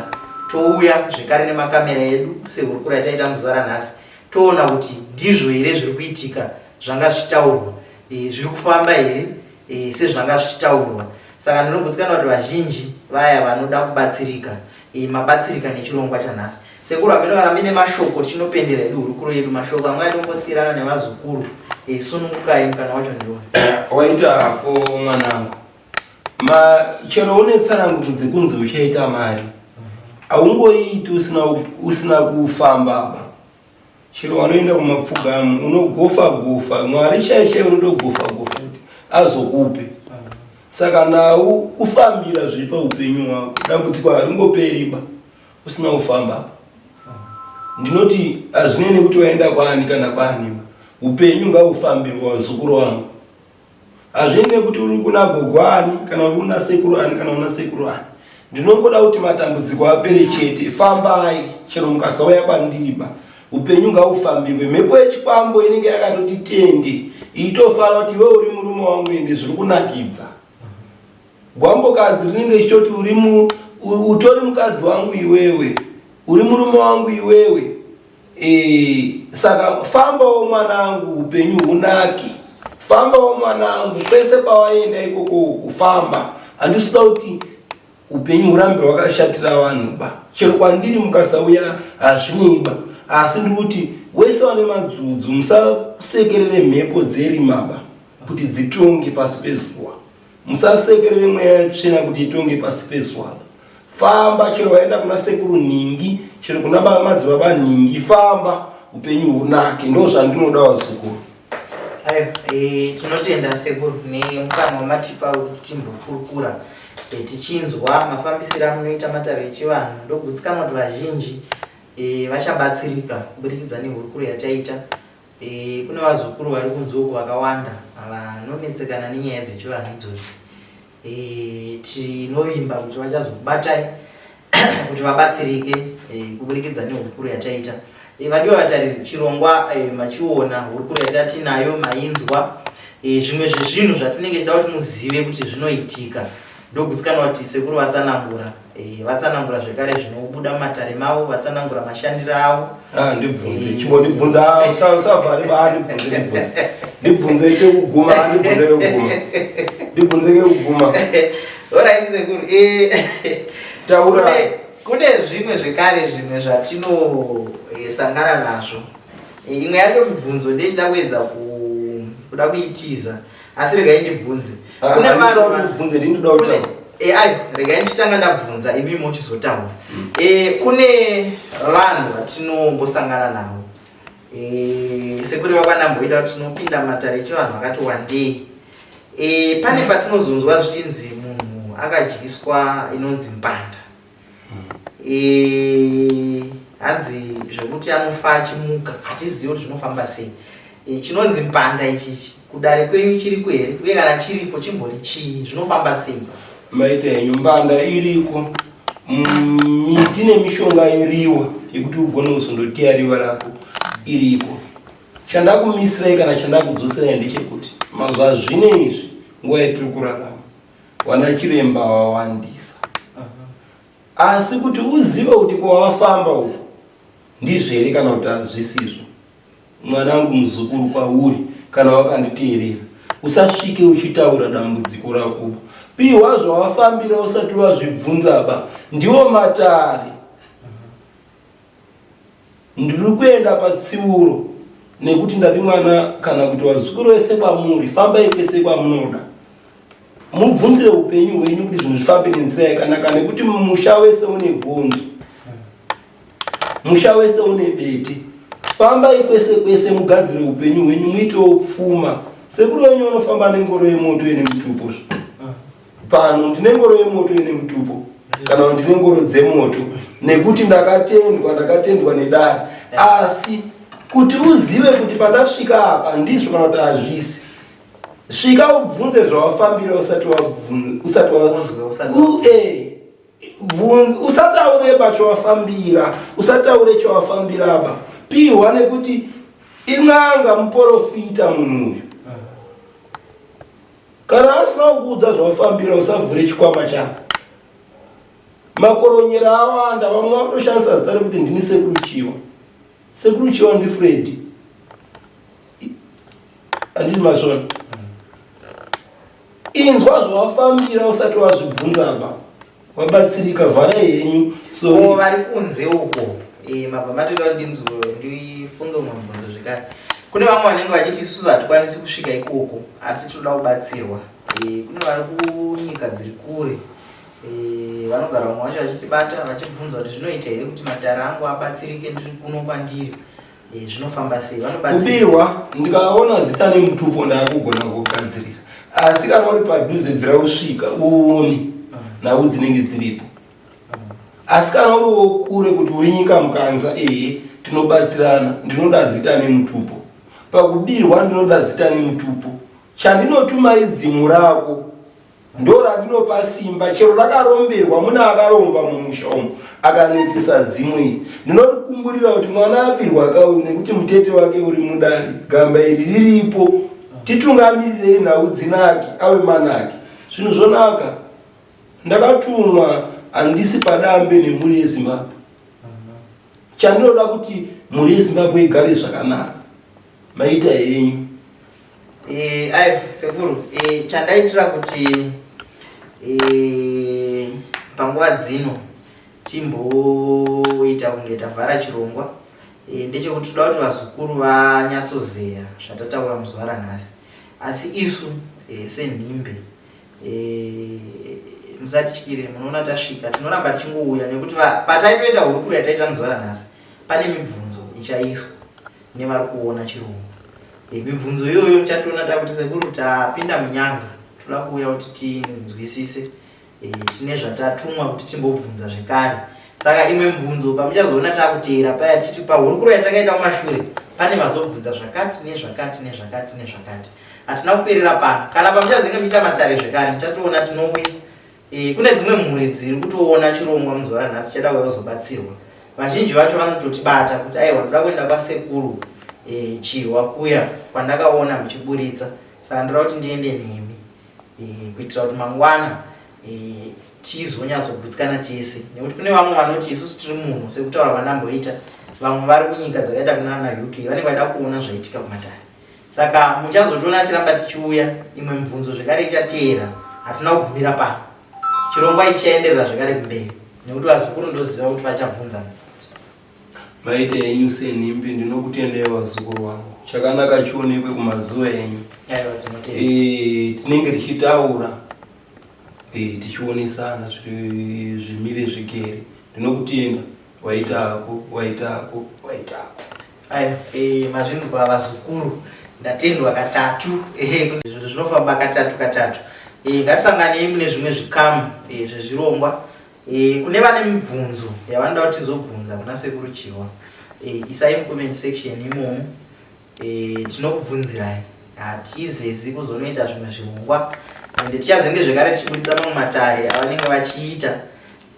touya zvekare nemakamera edu sehurukuro yataita muzuva ranhasi toona kuti ndizvo here zviri kuitika zvanga zvichitaurwa e, zviri kufamba here e, sezvanga zvichitaurwa saka ndinogutsikana kuti vazhinji vaya vanoda kubatsirika e, mabatsirika nechirongwa chanhasi sekuru hameno kana muine mashoko tichinopendera edu hurukuro yedu mashoko amwe atombosiyirana nevazukuru e, sunungukai mukana wacho ndiona waita hako mwanangu ma chero une tsanangudzo dzekunzi uchaita mari haungoiiti usina, usina kufamba ba chero wanoenda kumapfugamu unogofa gofa mwari chai chai unotogofa gofa kuti azokupe saka nhau kufambira zviri paupenyu hwako dambudziko haringoperiba usina kufamba ndinoti hazvinei nekuti waenda kwaani kana kwaaniba upenyu ngaufambirwe vazukuru vangu Hazvinei nekuti uri kuna gogo ani kana uri kuna sekuru ani kana una sekuru ani. Ndinongoda kuti matambudziko apere chete. Fambai chero mukasauya kwandiriba. Upenyu ngaufambirwe. Mhepo yechikwambo inenge yakatoti tende. Itofara kuti iwe uri murume wangu ende zviri kunakidza. Gwambokadzi rinenge ichitoti uri mu utori mukadzi wangu iwewe. Uri murume wangu iwewe. E, saka fambawo mwanangu upenyu hunaki fambawo mwanangu kwese kwawaenda ikoko kufamba handisi kuda kuti upenyu hurambe hwakashatira vanhu ba chero kwandiri mukasauya hazvinei ba asi ndiri kuti wese wane madzudzu musasekerere mhepo dzerima ba kuti dzitonge pasi pezuva Musasekerere mweya yetsvina kuti itonge pasi pezuva. Famba chero waenda kuna sekuru nhingi, chero kuna baba madzibaba nhingi, famba upenyu hunake. Ndozvandinoda vazukuru. Ayo, e, tinotenda sekuru nemukana wamatipa wekuti timbokurukura e, tichinzwa mafambisiro amunoita matare echivanhu. Ndogutsikana kuti vazhinji e, vachabatsirika kuburikidza nehurukuro yataita. E, kune vazukuru vari kunze uku vakawanda vanonetsekana nenyaya dzechivanhu idzodzi. E, tinovimba kuti vachazokubatai kuti vabatsirike e, kuburikidza nehurukuro yataita. E, vadiwa vatariri, chirongwa e, machiona hurukuro yatatinayo mainzwa e, zvimwe zvezvinhu zvatinenge tichida kuti muzive kuti zvinoitika. Ndogutsikana kuti sekuru vatsanangura e, vatsanangura zvekare zvinobuda mumatare mavo vatsanangura mashandiro avo ah, ndibvunze eh. chimbondibvunza ah, usavhare ba ndibvunze ndibvunze ndibvunze kekuguma ah, ndibvunze kekuguma ndibvunze kekuguma orit sekuru eh, taura kune zvimwe zvekare zvimwe zvatinosangana nazvo imwe yacho mibvunzo ndechida kuedza kuda kuitiza asi regai ndibvunze ah, kune vanhu bvunze ndinoda kutaura eh ayo regai ndichitanga ndabvunza imi mochizotaura mm. eh kune vanhu vatinombosangana navo eh sekureva kwandamboita kuti tinopinda matare echivanhu vakati wandei eh pane patinozonzwa zvichinzi munhu akadyiswa inonzi mbanda E, hanzi zvekuti anofa achimuka hatizivi kuti zvinofamba sei e, chinonzi mpanda ichichi kudare kwenyu chiriko here uye kana chiriko chimbori chii zvinofamba sei maita henyu mbanda iriko miti nemishonga iriwa yekuti ugone kuzondoteya riva rako iriko chandakumisirai kana chandakudzoserai ndechekuti mazvazvine izvi nguva yatiri kurarama Wana chiremba wawandisa. Asi kuti uzive kuti kwawafamba uku ndizvo here kana kuti hazvisizvo. Mwanangu muzukuru kwauri kana wakanditeerera usasvike uchitaura dambudziko rako. Pihwa zvawafambira usati wazvibvunza ba. Ndiwo matare. Ndiri kuenda patsiuro nekuti ndati mwana kana kuti vazukuru vese kwamuri fambai kwese kwamunoda mubvunzire upenyu hwenyu kuti zvinhu zvifambe nenzira yakanaka nekuti musha wese une bhonzo musha wese une bete fambai kwese kwese mugadzire upenyu hwenyu muitewo pfuma sekuru wenyu vanofamba nengoro yemoto ine mutupo pano ndine ngoro yemoto ine mutupo kana kuti ndine ngoro dzemoto nekuti ndakatendwa ndakatendwa nedare asi kuti uzive kuti pandasvika apa ndizvo kana kuti hazvisi svika ubvunze zvawafambira usati usati usataure ba chawafambira usataure chawafambira ba pihwa nekuti in'anga muporofita munhu uyu Kana asina kukuudza zvawafambira usavhure chikwama chako. Makoronyera awanda vamwe vakutoshandisa zita rekuti ndini Sekuru Chiwa. Sekuru Chiwa ndiFreddy. Handiti mazvona? Inzwa zvawafambira usati wazvibvunza ba. Wabatsirika vharai henyu. So ko vari kunze uko e, mabva matoita ndinzwe ndifunge umwe mubvunzo zvekare. Kune vamwe vanenge vachiti isusu hatikwanisi kusvika ikoko asi tinoda kubatsirwa. E, kune vari kunyika dziri kure e, vanogara vamwe vacho vachitibata vachibvunza kuti zvinoita here kuti matare angu abatsirike ndiri kuno kwandiri. Eh, zvinofamba sei vanobatsirwa ndikaona zita nemutupo ndakugona kugadzirira asi kana uri padhuze bvira usvika uone nhau dzinenge dziripo asi kana uriwo kure kuti uri nyika mukanza ehe tinobatsirana ndinoda zita nemutupo pakubirwa ndinoda zita nemutupo chandinotuma idzimu rako Ndorandinopa simba chero rakaromberwa mune akaromba mumusha umu akanetesa dzimu iri ndinorikumburira kuti mwana abirwa kauyu nekuti mutete wake uri mudare gamba iri riripo titungamirirei nhau dzinake ave manake zvinhu zvonaka ndakatumwa handisi padambe nemhuri yezimbabwe chandinoda kuti mhuri yezimbabwe igare zvakanaka maita henyu Eh, ayo sekuru eh, chandaitira kuti eh, panguva dzino timboita kunge tavhara chirongwa eh, ndechekuti toda kuti vazukuru vanyatsozeya zvatataura muzuva ranhasi asi isu eh, senhimbe eh, musatityire munoona tasvika tinoramba tichingouya nekuti pataitoita hurukuro yataita muzuva ranhasi pane mibvunzo ichaiswa nevari kuona chirongwa e, mibvunzo iyoyo muchationa takuti sekuru tapinda munyanga toda kuuya kuti tinzwisise e, tine zvatatumwa kuti timbobvunza zvekare saka imwe mibvunzo pamuchazoona takuteera paya tichiti pahurukuro yatakaita kumashure pane vazobvunza zvakati nezvakati nezvakati nezvakati hatina kuperera pano kana pamuchazenge muchiita matare zvekare muchationa tinouya E, kune dzimwe mhuri dziri kutoona chirongwa muzuva ranhasi chada kuuya kuzobatsirwa. Vazhinji vacho vanototibata kuti aiwa ndoda kuenda kwasekuru e, Chihwa kuya kwandakaona muchiburitsa saka ndoda kuti ndiende nemi e, kuitira kuti mangwana e, tizonyatsogutsikana tese nekuti kune vamwe vanoti isusu tiri munhu sekutaura kwandamboita vamwe vari kunyika dzakaita kunana UK vanenge vaida kuona zvaitika kumatare Saka muchazotiona tichiramba tichiuya, imwe mibvunzo zvekare ichateera. Hatina kugumira pano. Chirongwa ichi chaenderera zvekare kumberi nekuti vazukuru ndoziva kuti vachabvunza mibvunzo. Maita henyu senhimbi ndinokutendai vazukuru vangu. Chakanaka chionekwe kumazuva enyu. Aiwa tinotenda. Eh, tinenge tichitaura eh, tichionesana zvimire zvigere. Ndinokutenda waita hako, waita hako, waita hako. Ayo, eh, mazvinzwa vazukuru ndatendwa katatu eh, zvinhu zvinofamba katatu katatu eh, ngatisanganei mune zvimwe zvikamu eh, zvezvirongwa eh, kune vane mibvunzo yavanoda kuti tizobvunza kuna sekuru Chihwa eh, isai mucomment section imomo eh, tinokubvunzirai hatizezi kuzonoita zvimwe zvirongwa ende tichazenge zvekare tichiburitsa mamwe matare avanenge vachiita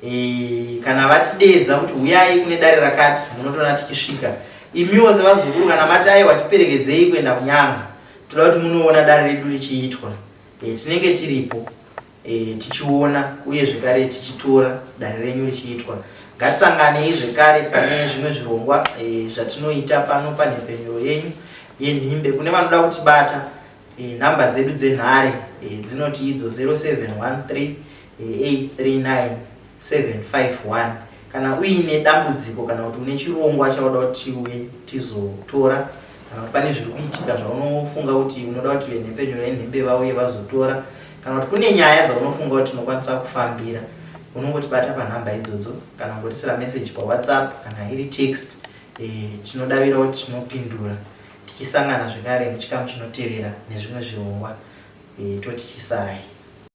E, kana vatideedza kuti huyai kune dare rakati munotoona tichisvika imiwo sevazukuru kana mati aiwa tiperekedzei kuenda kunyanga toda kuti munoona dare redu richiitwa e, tinenge tiripo e, tichiona uye zvekare tichitora dare renyu richiitwa ngatisanganei zvekare pane zvimwe zvirongwa e, zvatinoita pano panhepfenyuro yenyu yenhimbe kune vanoda kutibata E, nhamba dzedu dzenhare e, dzinoti idzo 0713 839 751. Kana uine dambudziko kana kuti une chirongwa chauda kuti tiuye tizotora, kana kuti pane zviri kuitika zvaunofunga kuti unoda kuti venhepfenyuro yenhembe vauye vazotora, kana kuti kune nyaya dzaunofunga kuti tinokwanisa kufambira, unongotibata panhamba idzodzo kana kungotisira message paWhatsApp kana iri text. E, tinodavira kuti tinopindura. Tichisangana zvekare muchikamu chinotevera nezvimwe zvirongwa, e, toti chisarai.